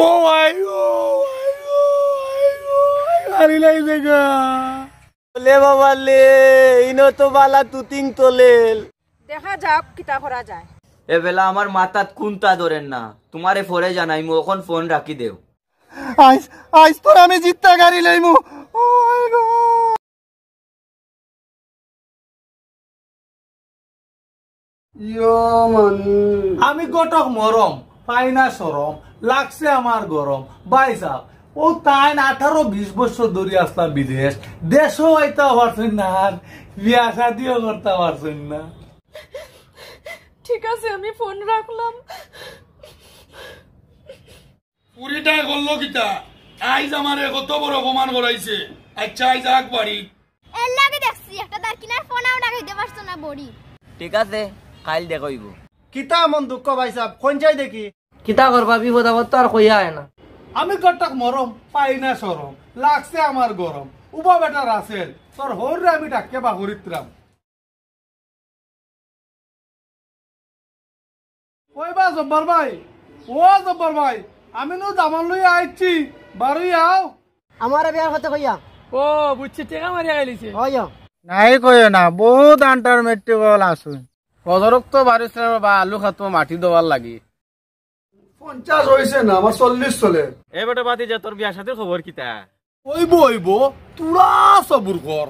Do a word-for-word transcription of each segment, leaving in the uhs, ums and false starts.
O I go, I go, I go, I go, আরে লাই দেখা। লে বাবা লে, ইনো তো বালা তুতিং তলেল। দেখা যাক কিতা করা যায়। এ বেলা আমার মাথাত কুন্তা ধরের না, তুমারে পরে জানাইমু, অখন ফোন রাখি দেও। আইজ, আইজ তোর আমি জিত্তা গাড়ি লইমু। ও আই গো। ইয়ো মানি। আমি ঘটক মরম, পাই না শরম, লাগছে আমার গরম। ভাইসাব, অউ তাইন আঠারো বিশ বছর ধরি আছলা বিদেশ, দেশও আইতা পারছইন না, আর বিয়া শাদিও করতা পারছইন না। ঠিক আছে, আমি ফোন রাখলাম। পুরিটায় করলো কিতা? আইজ আমারে কত বড় অপমান করাইছে। আচ্ছা, আইজ আগ বাড়ি। এর লাগি দেখছি, একটা দারকিনার ফোনাও লাগাইতে পারছো না বড়ি। ঠিক আছে, কাইল দেখা অইবো। কিতা এমন দুঃখ ভাইসাব, কইন চাই দেখি। কিতা করবা, বিপদ আপদ তো আর কইয়া আয় না। আমি ঘটক মরম, পাই না শরম, লাগছে আমার গরম। উবা বেটা রাসেল, তোর হউররে আমি ডাকিয়া বাহুরিত্রাম। ওই বা জব্বার ভাই, ও জব্বার ভাই, আমি নু দামান লইয়া আইছি, বারই আও। আমারে বিয়ার কথা কইয়া। ও, বুঝছি, টেকা মারিয়া খাইলিছে। ওই। নাই কইও না, বহুত আন্ডার মেট্রিক অকল আছইন। বজরক তো বারিশ রে বাবা, আলু খাতো মাটি দেওয়ার লাগি। পঞ্চাশ অইছে না, আমার চল্লিশ চলে। এ বেটা বাতি যা, তোর বিয়া শাদির খবর কিতা? অইবো, অইবো, তুরা সবুর কর।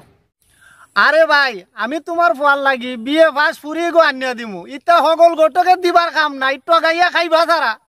আরে ভাই, আমি তুমার ফুয়ার লাগি বিএ পাস ফুরি গো আনিয়া দিমু। ইতা হকল ঘটকে দিবার কাম নাই, ঠগাইয়া খাইবা ছাড়া।